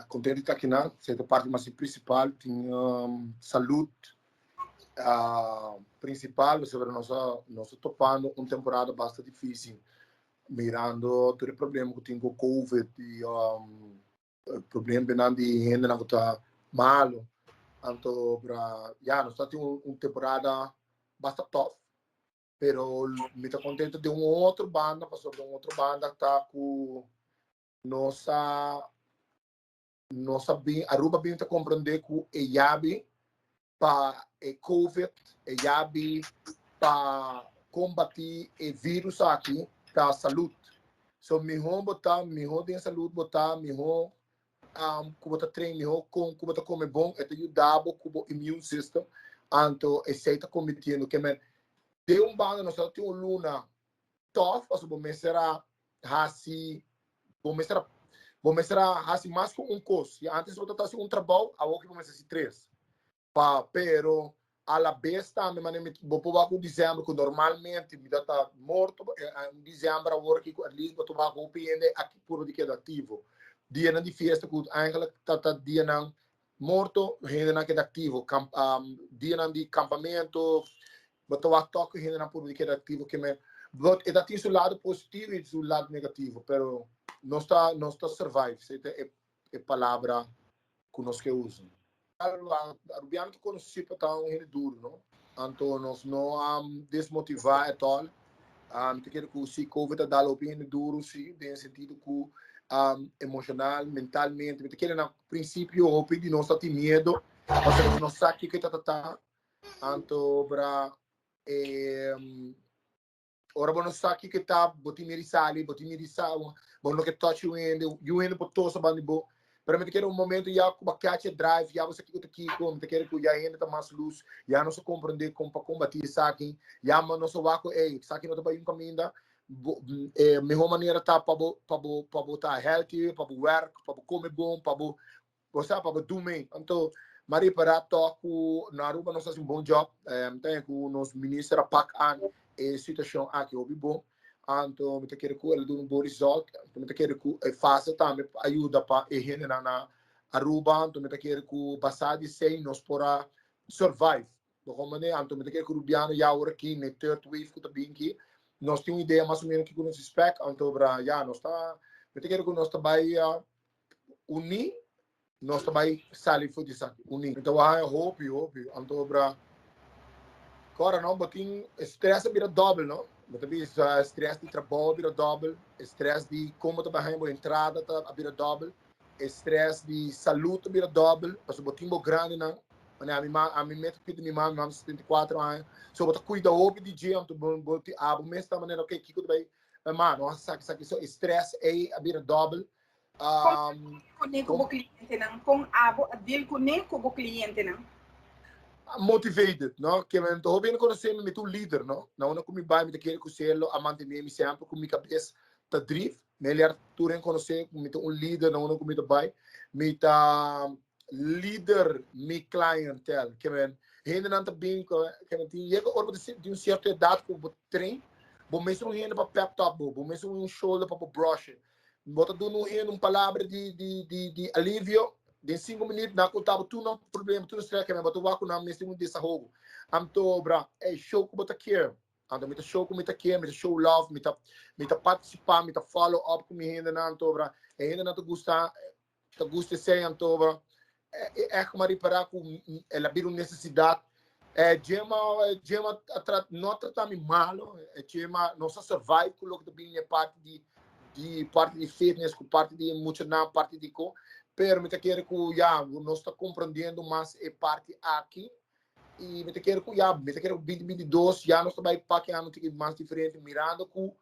Contento ta akinan, esei ta parti mas principal, tin salud principal, pasobra nos a nos ta topando un temporada basta dificil, mirando tur e problema cu tin cu covid y problemanan di hendenan cu ta malo, anto bra ya nos ta tin un temporada basta tough. Pero mi ta contento den un otro banda, pasobra den un otro banda ta cu nos a nos a bin, Aruba bin ta comprende cu e yabi pa e covid, e yabi pa combati e virus aki ta salud. So miho bo ta, miho den salud bo ta, miho cu bo ta train miho, con cu bo ta come bon, e ta yuda bo cu bo immune system, anto esey ta combitiendo. Ke men, den un banda nos ta tin un luna tough, pasobra bo mester a haci, bo mester a, bo mester a haci mas cu un cos. Si antes bo ta haci un trabou, awor ki bo mester haci tres. Pa pero a la bes tambe manera mi bo por wak un december cu normalmente mi ta ta morto un december awor aki cu at least bo ta wak hopi hende aki puro di keda activo. Dianan di fiesta cu eigenlijk ta ta dianan morto hendenan keda activo camp dianan di campamento bo ta wak tok cu hendenan puro di keda activo ke men but e ta tin su lado positivo y su lado negativo pero nos ta nos ta survive esey ta e e palabra cu nos ke usa. Arubiano ta conoci pa ta un hende duro, no? Anto nos no a desmotiva at all. Mi ta kere cu si covid a dal hopi hende duro, si, den e sentido cu emocional, mentalmente. Mi ta kere na principio hopi di nos ta tin miedo, pasobra nos no sa kico e ta trata. Anto bra e Ora bo no sa kiko e ta, bo tin miri sali, bo tin miri sa, bo no ke touch un hende, yu hende por tosa banda di bo. Pero mi ta kere un momento ya ku bo a catch e drive, ya bo sa kiko ta kiko, mi ta kere ku ya hende ta mas lus, ya nos a komprende kon pa kombati esaki, ya nos a wak ku ey, esaki no ta bai un kaminda, bo e mihó manera ta pa bo pa bo pa bo ta healthy, pa bo werk, pa bo kome bon, pa bo Bo sa pa bo dun Anto m'a repará tòg ku na Aruba nos hasi un bon job. Mi ta haña ku nos minister a pak aan e situashon aki hopi bon. Anto mi ta kere ku el a duna un bon result. Anto mi ta kere ku e fase tambe a yuda pa e hendenan na Aruba. Anto mi ta kere ku basá di esei nos por a survive. Bo komprende? Anto mi ta kere ku Rubiano ya ora aki na e third wave ku ta bin aki, nos tin un idea mas o menos kiko nos expect. Anto bra ya nos ta, mi ta kere ku nos ta bai Uní nos ta bai sali for di esaki. Uní. Mi ta wak hopi, hopi. Anto bra, kora no, bo tin stress a bira dòbel, no? Bo ta bisa stress di trabou a bira dòbel, stress di kon bo ta bai haña bo entrada ta a bira dòbel, stress di salud a bira dòbel, pasobra bo tin bo grandinan. Manera ami ma, ami mes ta kuida mi mama, mi mama 74 aña. So bo ta kuida hopi di dje, anto bo bo tin abo mes ta manera, okay, kiko ta bai, ma no hasi esaki, esaki. So e stress ei a bira dòbel. Um, Kuné ku bo klientenan? Kon abo a deal kuné ku bo klientenan? Motivated, no? Ke men hopi hende konosé mi, mi ta un lider, no? Na unda ku mi bai mi ta kere ku selo a mantené mi semper ku mi kabes ta drif. Meliar tur hende konosé ku mi ta un lider na unda ku mi ta bai. Mi ta lider mi clientele. Ke men hendenan ta bin ku ke men tin yega ora bo ta tin un sierto edat ku bo train, bo mester un hende pa pep talk bo, bo mester un shoulder pa bo brush. Bo ta duna un hende un palabra di di di di alivio, den sinku minüt nan a konta bo tur nan problema, tur nan strès, keme bo ta wak ku nan mester un desahogo. Anto bra, ey, show ku bo ta care. Anto mi ta show ku mi ta care, mi ta show love, mi ta mi ta partisipá, mi ta follow up ku mi hendenan. Anto bra, e hendenan ta gusta ta gusta esei. Anto bra, e ègt mi a ripará ku el a bira un nesesidat. E Jema, Jema a tra, no a trata mi malo, e Jema nos a survive ku loke ta bini e parti di di parti di fitness, ku parti di muchanan, parti di ko, pero mi ta kere ku ya nos ta komprendiendo mas e parti aki i mi ta kere ku ya, mi ta kere ku 2022 ya nos ta bai paki ano tiki mas diferente mirando ku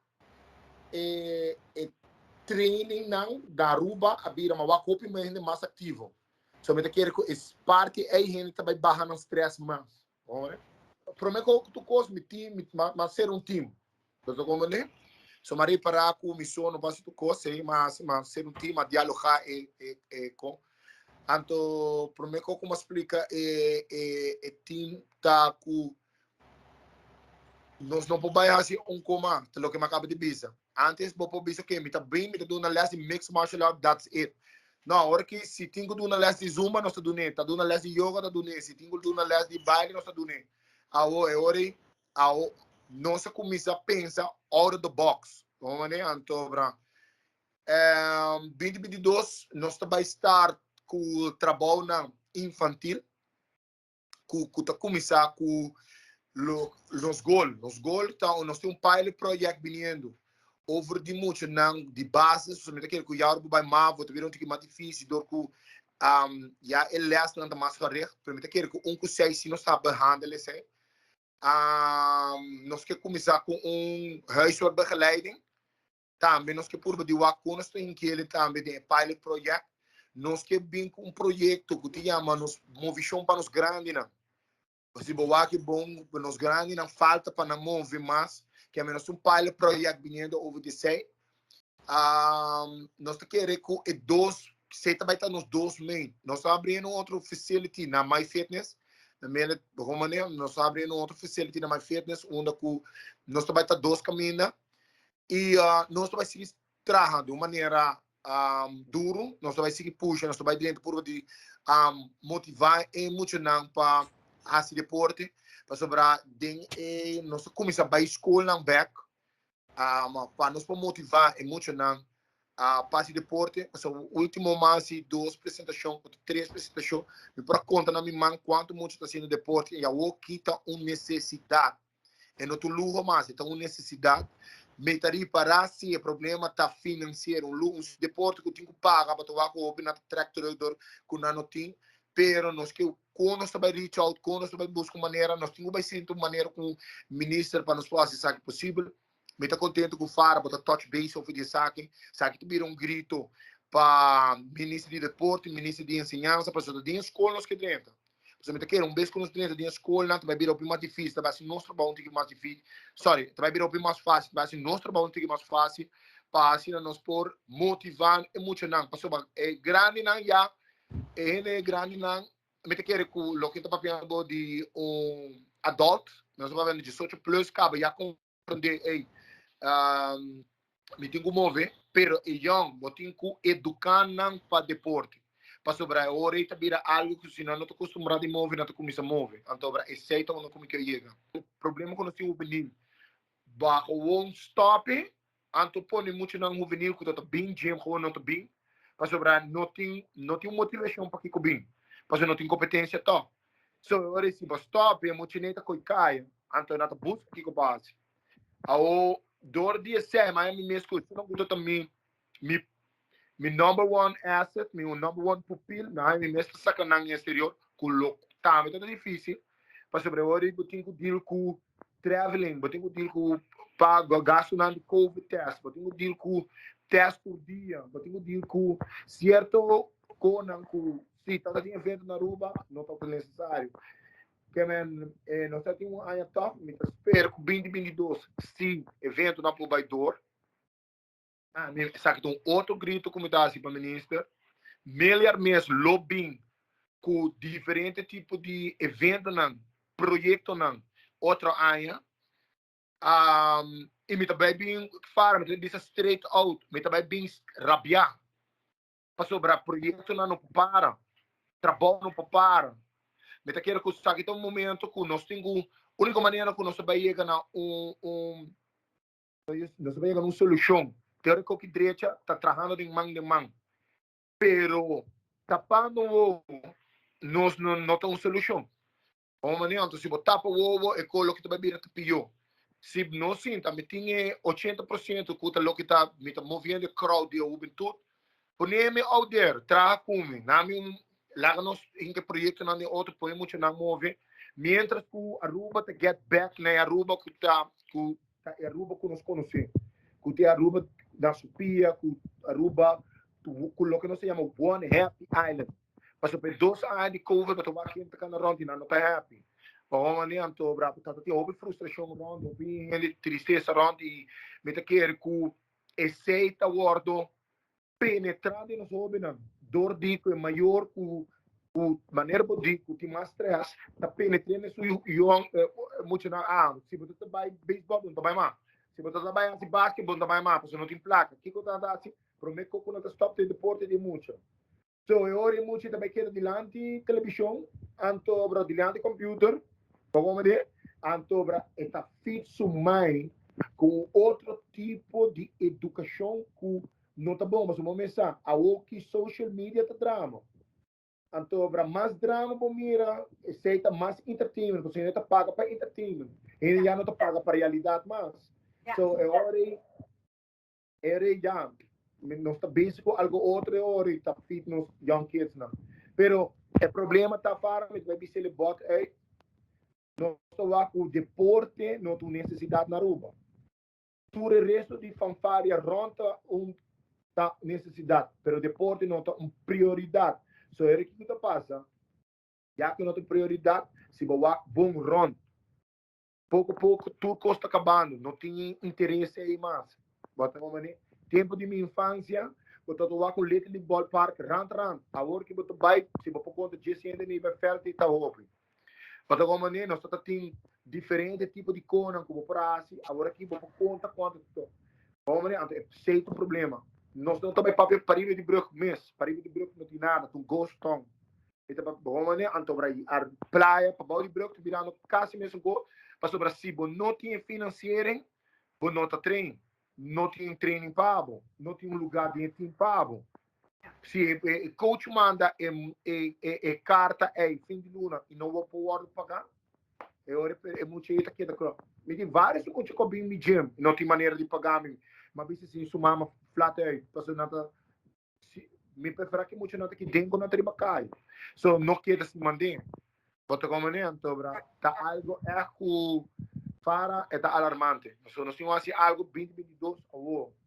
e e trainingnan na Aruba a bira ma wak hopi hende mas aktivo. So mi ta kere ku e parti ei hende ta bai baha nan stress mas. Hoor. Prome ku tur kos mi team, mi ma ser un team. Bo ta komprende? So mi a repará ku mi so no por hasi tur kos ei, ma ma ser un team, a dialogá e e e kon. Anto prome ku mi a splika e e e team ta ku nos no por bai hasi un koma, ta loke mi a kaba di bisa. Antes bo por bisa ke mi ta bin, mi ta duna les di mixed martial art, that's it. No, awor aki si tin ku duna les di zumba nos ta dun'é, ta duna les di yoga ta dun'é, si tin ku duna les di baile nos ta dun'é. Awo e ora ei awo nos a kuminsá pensa out of the box. Bo manera? Anto bra 2022 nos ta bai start ku trabounan infantil. Ku ku ta kuminsá ku lo nos gol. Nos gol ta nos tin un pilot project biniendo over di muchanan di basis. So mi ta kere ku ya ora bo bai mavo ta bira un tiki mas difícil dor ku ya e lèsnan ta mas gericht. Pero mi ta kere ku un ku seis si nos ta behandel esei. Nos ke kuminsá ku un huiswerkbegeleiding. Tambe nos ke purba di wak kon nos ta hinkele tambe den e pilot project. Nos ke bin ku un proyekto ku ta yama nos movishon pa nos grandinan. Si bo wak e bon, nos grandinan falta pa nan move mas. Ke nos tin un pilot project biniendo over di esei. Nos ta kere ku e dos, esei ta bai ta nos dos main. Nos ta abriendo un otro facility na My Fitness. Na mele, bon manera, nos ta abriendo un otro facility na My Fitness unda ku nos ta bai ta dos kaminda. I nos ta bai sigui traha di un manera duru, nos ta bai sigui pusha, nos ta bai drenta purba di motivá e muchanan pa hasi deporte, pasobra den e nos ta kuminsá bai skolnan bèk pa nos por motivá e muchanan pa hasi deporte, pasobra último mas di dos presentashon òf tres presentashon mi por a konta na mi man kuantu mucha ta hasiendo deporte i awor ki ta un nesesidat. E no ta un luho mas, e ta un nesesidat. Mi ta ripará si e problema ta finansiero, un luho, un deporte ku tin ku paga pa ta wak ku hopi nan ta trèk terug dor ku nan no tin. Pero nos ke kon nos ta bai reach out, kon nos ta bai buska un manera, nos tin ku bai sinta un manera ku minister pa nos por hasi esaki posibel. Mi ta contento cu Fara bo ta touch base over di esaki. Esaki ta bira un grito pa Minister di Deporte, Minister di Enseñansa, pasobra ta den e scol nos ke drenta. Pasobra mi ta kere un bes cu nos drenta den e scolnan ta bai bira hopi mas dificil, ta bai haci nos trabao un tiki mas dificil, sorry, ta bai bira hopi mas facil, ta bai haci nos trabao un tiki mas facil pa asina nos por motiva e muchanan. Pasobra e grandinan ya, e hende grandinan, mi ta kere cu loke ta papiando di un adult, nos ta papiando di 18 plus caba ya con Aprende, ey, mi tin ku move, pero e yòn bo tin ku eduká nan pa deporte. Pasobra e ora ei ta bira algu ku si nan no ta kustumbrá di move, nan ta kuminsá move. Anto ora esei ta unda ku mi ke yega. E problema ku nos tin hubenil, ba gewoon stòp e, anto pone muchanan hubenil ku ta ta bin gym gewoon no ta bin, pasobra no tin no tin un motivashon pakiko bin, pasobra no tin kompetensia tòg. So e ora ei si bo stòp e muchanan ta koi kaya. Anto nan ta buska kiko pa hasi. Awo dor di esei maya mi mes ku esei ku ta mi mi mi number one asset, mi number one pupil, mi haña mi mes ta saka nan exterior ku lo tambe ta difisil pasobra e ora bo tin ku deal ku traveling, bo tin ku deal ku pago gastunan di covid test, bo tin ku deal ku test tur dia, bo tin ku deal ku sierto konan ku si tabata tin evento na Aruba no tabata nesesario. Ke men nos ta tin un aña tòg, mi ta spera ku 2022 si eventonan por bai dor. Mi esaki ta un otro grito ku mi ta hasi pa minister. Meliar mes lo bin ku diferente tipo di eventonan, proyektonan otro aña. I mi ta bai bin fara, mi ta bisa straight out, mi ta bai bin rabiá. Pasobra proyectonan no por para, trabou no por para. Mi ta kere cu esaki ta un momento cu nos tin cu, unico manera cu nos ta bay yega na un, un, nos ta bay yega na un solucion. Teorico ki drecha ta trahando den man den man. Pero tapando wowo nos no, no ta un solucion. Como manera, anto si bo tapa wowo e cos loke ta bay bira ta piyo. Si no sinta, mi tin e 80% cu ta loke ta, mi ta moviendo e crowd di e hubentud, pone mi out there, traha cu mi, na mi un, laga nos hinca e proyectonan den otro, pone muchanan move, mientras cu Aruba ta get back na e Aruba cu ta, cu ta e Aruba cu nos conoce, cu ta e Aruba na su pia, cu Aruba, cu loke nos ta yama one happy island. Pasobra e dos aña di covid bo ta wak hende ta kana rond i nan no ta happy. Pa un manera anto bra ta tin hopi frustrashon rond, hopi hende tristesa rond i mi ta kere ku esei ta wordo penetra den nos hobennan dor di ku e mayor ku ku manera bo di ku tin mas stress ta penetra den su yong muchanan ah si bo ta bai beisbòl bo no ta bai mas, si bo ta bai hasi basket bo no ta bai mas pasobra no tin plaka. Kiko ta hasi? Prome koko nan ta stop den deporte di mucha. So e ora e mucha ta bai keda dilanti televishon, anto bra dilanti computer, bo comprende? Anto bra e ta feed su mind ku un otro tipo di edukashon ku no ta bon. Pasobra bo mes sa, awoki social media ta drama. Anto bra mas drama bo mira, esei ta mas entertainment, pasobra hende ta paga pa entertainment. Hende ya no ta paga pa realidat mas. So e ora ei E rei ya, nos ta bezig ku algo otro e ora i ta feed nos young kids nan. Pero e problema ta para mi ta bai bisa el bot ei, nos ta wak ku deporte no ta un nesesidat na Aruba. Tur e resto di fanfaria rond ta un ta nesesidat, pero deporte no ta un prioridat. So e kiko ta pasa, ya ku no ta un prioridat, si bo wak bon rond, Poko poko tur kos ta kabando, no tin interes ei mas. Bo ta komprendé? Tempu di mi infansia, bo ta wak un Little League ballpark rand rand. Awor ki bo ta bai, si bo por konta djes hende riba e vèlt ei ta hopi. Bo ta komprendé? Nos ta tin diferente tipo di konan ku bo por hasi, awor aki bo por konta kuantu ta. Bo komprendé? Anto esei ta un problema. Nos no ta bai papia pariba di brùg mes, pariba di brùg no tin nada, ta un ghost town. E ta bon manera anto bra ar playa pa bou di brug ta birando casi mesun cos pasobra si bo no tin e financiering bo no ta train, no tin training pa bo, no tin un lugar den e team pa bo. Si e coach manda e carta ey fin di luna y no por wordo paga e ora e mucha ey ta keda cro. Mi tin varios mucha cu a bin mi gym no tin manera di paga mi, mi a bisa sin su mama flat uit pasobra nan ta. Si, mi prefera ki mucha nan ta ki den ku nan ta riba kai. So no keda sin manden. Bo ta komprende? Anto bra, ta algo echt ku fara e ta alarmante. So nos tin hasi algo 2022 awo.